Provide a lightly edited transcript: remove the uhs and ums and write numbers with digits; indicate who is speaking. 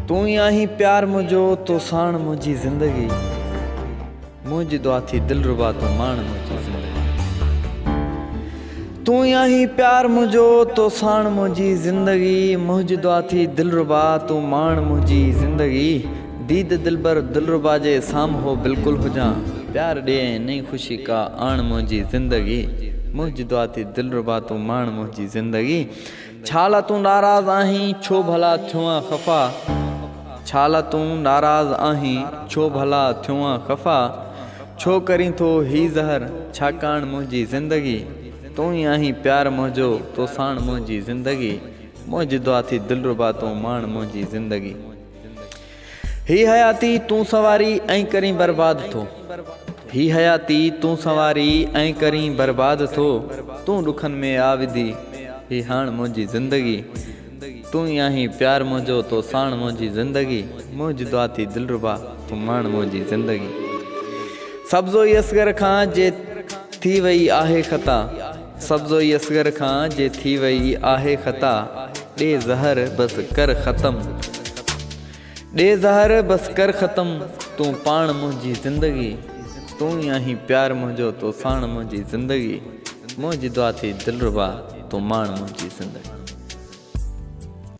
Speaker 1: تون ئي آهين پيار منهنجو تو ساڻ منهنجي زندگي منهنجي دعا ٿي دلربا تون ماڻ منهنجي زندگي تون ئي آهين پيار منهنجو تو ساڻ منهنجي زندگي منهنجي دعا ٿي دلربا تون ماڻ منهنجي زندگي ديد دلبر دلربا جي سامهو بلڪل هجان پيار ڏي ۽ نئين خوشي ڪا آڻ منهنجي زندگي منهنجي دعا ٿي دلربا تون ماڻ منهنجي زندگي ڇا لا تون ناراض آهين ڇو ڀلا ٿيو آن خفا ڇا لا تون ناراض آهين ڇو ڀلا ٿيو آن خفا ڇو ڪرين ٿو هي زهر ڇاڪاڻ منهنجي زندگي تون ئي آهين پيار منهنجو تو ساڻ منهنجي زندگي منهنجي دعا ٿي دلربا تون ماڻ منهنجي زندگي هي حياتي تون سنواري ۽ ڪرين برباد ٿو هي حياتي تون سنواري ۽ ڪرين برباد ٿو تون ڏکن ۾ آ وڌي هي هاڻ منهنجي زندگي تون ئي آهين پيار منهنجو تو ساڻ منهنجي زندگي منهنجي دعا ٿي دلربا تون ماڻ منهنجي زندگي سبزوئي اصغر کان جي ٿي وئي آهي خطا سبزوئي اصغر کان جي ٿي وئي آهي خطا ڏي زهر بس ڪر ختم ڏي زهر بس ڪر ختم تون پاڻ منهنجي زندگي تون ئي آهين پيار منهنجو تو ساڻ منهنجي زندگي منهنجي دعا ٿي دلربا تون ماڻ منهنجي زندگي.